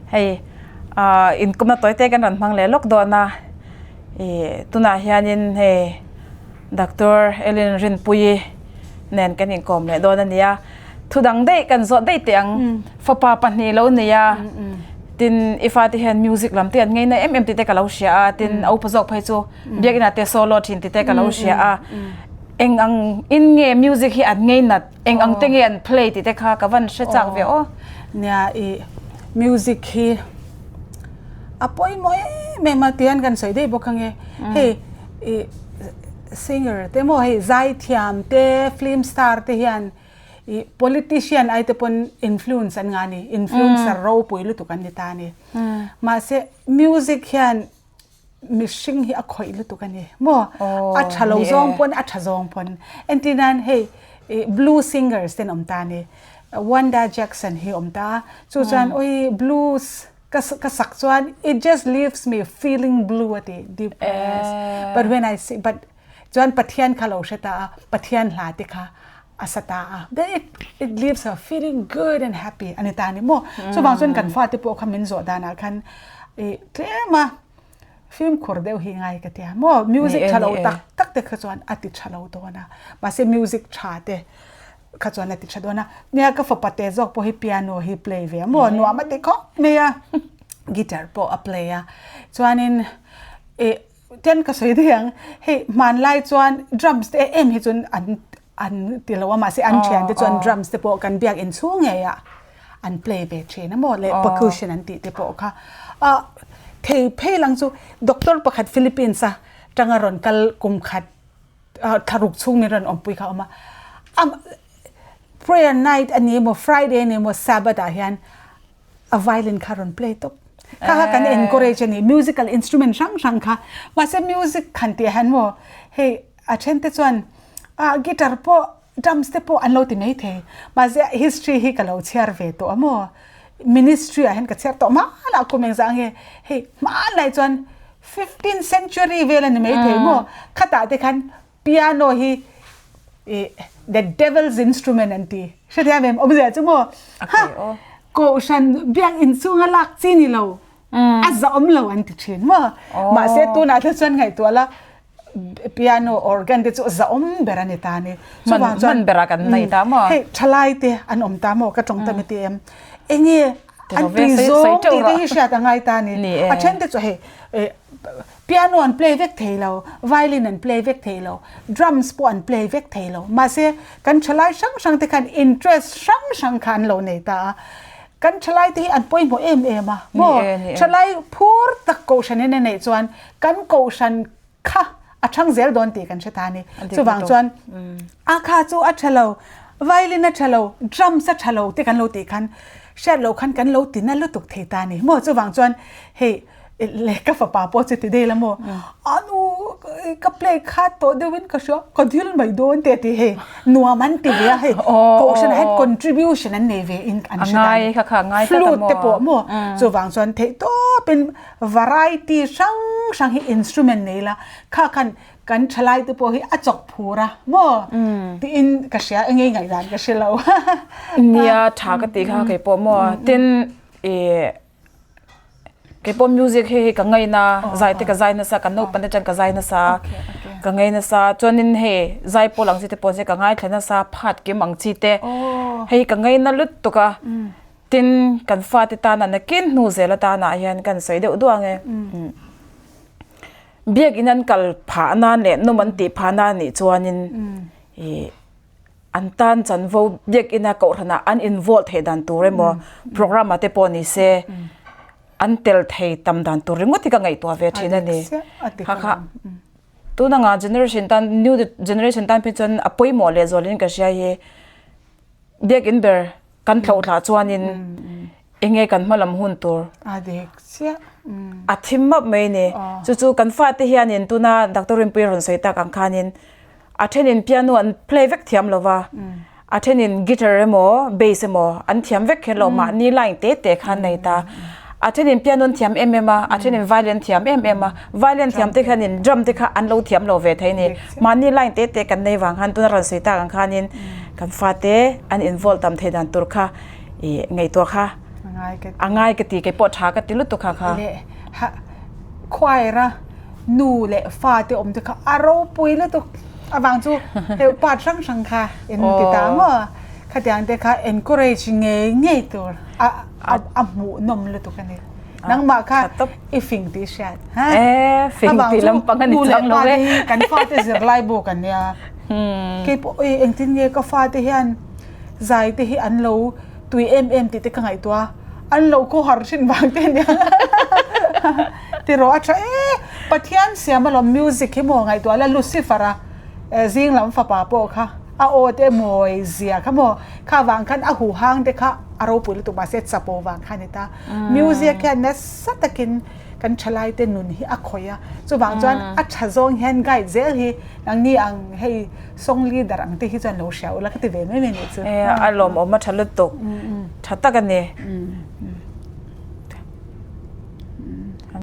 Hei inkawmna tawi te kan rawn hmang leh lawk dawn a, ih tunah hianin hei Doctor Ellen Rinpuii nen kan inkawm leh dawn a ni a, thu dang daih kan zawh daih teh ang, fapa pahnih lo nei a, tin i fate hian music lam te an ngaina em em tih te ka lo hria a, tin a upa zawk phei chu biakinah te solo thin tih te ka lo hria a, eng ang in nge music hi an ngainat? Eng ang te nge an play tih te kha ka van hre chak ve aw. Nia i music hi a pawimawh em em a tihian kan sawi daih bawk ange. Hei i singer te maw hei zaithiam te film star te hian i politician ai te pawn influence an ngah a ni influencer ropui lutuk an ni ta a ni. Mahse music hian mihring hi a khawih lutuk a ni maw a tha lo zawng pawn a tha zawng pawn entir nan hei blue singers te an awm ta a ni Wanda Jackson hi awm ta a chu chuan ui blues ka ka sak chuan it just leaves me feeling blue a ti depressed but when I sing but chuan Pathian kha lo hre ta a Pathian hla te kha a sa ta a then it it leaves her feeling good and happy a ni ta a ni maw chuvang chuan kan fate pawh kha min zawh danah khan ih tlem a fimkhur deuh hi ngai ka tia maw music tha lo tak tak te kha chuan a ti tha lo dawn a mahse music tha te kha chuan a ti tha dawn a nia ka fapa te zawk pawh hi piano hi play ve a maw nuam a ti khawp mai a guitar pawh a play a chuanin ih Ten ka sawi daih ang, hei hmanlai chuan drums te em hi chuan an an ti lo a mahse an thian te chuan drums te pawh kan biak inchhung ngei ah an play ve thin a maw leh percussion an tih te pawh kha ah thei phei lang chu doctor pakhat Philippines a tanga rawn kal kum khat ah thlaruk chhung min rawn awmpui kha a awm a prayer night a ni emaw Friday a ni emaw Sabbath ah hian a violin kha rawn play tawp kha kha kan encourage ani musical instrument hrang hrang kha mahse music khan tih ah hian maw hei a then te chuan ah guitar pawh drums te pawh an lo ti mai thei mahse history hi ka lo chhiar ve tawh a maw ministry ah hian ka chhiar tawh hmanah kum engzah nge hei hmanlai chuan 15th century vel ani mai thei maw khatah te khan Piano hi i the devil's instrument an ti. Hrethiam em? Awmzia chu maw? Ha! Kohhran biakinn chunga lak chi ni lo. A zahawm lo an ti thin maw? Mahse tunah te chuan ngaihtuah la piano organ te chu zahawm ber a ni ta ni. Chuvang chuan hman berah kan nei ta maw? Hei thalai te an awm ta maw? Ka tawng ta mi ti em? Enge an tui zawng tih te hi hriat a ngai ta ni. A then te chu hei Piano an play vek thei lo, violin an play vek thei lo, drums pawh an play vek thei lo. Mahse, kan thalai hrang hrang te khan interest hrang hrang kha an lo nei ta a. Kan thalai te hi an pawimawh em em a. Maw? Thalai phur tak kohhran in a neih chuan kan kohhran kha a thang zel dawn tih kan hre ta a ni. Chuvang chuan a kha chu a tha lo, violin a tha lo, drums a tha lo te kan lo tih khan hriat loh khan kan lo ti na lutuk thei ta a ni. Maw? Chuvang chuan hei Le ka fapa pawh chu ti dei la maw anu ka play khat tawh deuh in ka hria ka dil mai dawn te a ti hei nuam an ti ve a hei kohhran ah hian contribution an nei ve in an hre dan flute te pawh maw chuvang chuan theih tawp in variety hrang hrang hi instrument nei la kha khan kan thalai te pawh hi a chawk phur a maw tiin ka hria eng nge ngaihdan ka hre lo nia tha ka tih kha kei pawh maw tin ih Keipawh music hei hi ka ngaina zai te ka zai nasa ka naupang te chuan ka zai nasa ka ngei nasa chuanin hei zai pawl ang chi te pawh ka ngaithla nasa phat kim ang chi te hei ka ngaina lutuk a tin kan fate tana nakin hnu zel atana hian kan sawi deuh duang e biakin an kal phah nan leh nawm an tih phah nan anih chuanin ih. An tan chanvo biakina kohhranah an involve theih dan tur emaw program ah te pawh ni se an tel thei tam dan tur ringawt hi ka ngaihtuah ve thin a ni. Kha kha tun anga generation tan new generation tan phei chuan a pawimawh leh zualin ka hria hi biakin ber kan thlauh thlah chuanin eng nge kan hma lam hun tur a thim map mai a ni. Chu chu kan fate hianin tuna doctor Rinpuii rawn sawi tak ang khanin A thenin piano an play vek thiam lo va, a thenin guitar emaw bass emaw an thiam vek kher lo, mahni line te te kha an nei ta. A thenin piano an thiam em em a, a thenin violin an thiam em em a, violin thiam te khanin drum te kha an lo thiam lo ve thei a ni. Mahni line te te kan nei vang khan tuna rawn sawi tak ang khanin kan fate an involve tam thei dan tur kha ih ngaihtuah kha. ngai ka ti. A ngai ka ti kei pawh tha ka ti lutuk kha kha. Leh ha choir a nu leh fa te awm te kha a ropui lutuk avang chu hei part hrang hrang kha in ti ta maw khatiang te kha encourage ngei ngei tur a a hmuhnawm lutuk a ni. Nangmah kha i fing tih hriat. Eh, fing tih lampang a ni chuang lo e. Kan fate zirlai bawk an nia. Kei pawh oi engtin nge ka fate hian zai te hi an lo tui em em tih te ka ngaihtuah a, an lo khawhar thin vang te ania. Tiraw a tha e, Pathian siam alawm music hi maw ngaihtuah la Lucifer a zing lam fapa pawh kha a aw te mawi zia kha maw kha vang khan a huhang te kha a ropui lutuk mahse chapo vang kha a ni ta. Music hian nasa takin kan thalai te nun hi a khawih a, chuvang chuan a tha zawng hian guide zel hi nangni ang hei song leader ang te hi chuan lo hria ula ka ti ve mai mai nih chu. A lawmawm a tha lutuk, tha tak a ni.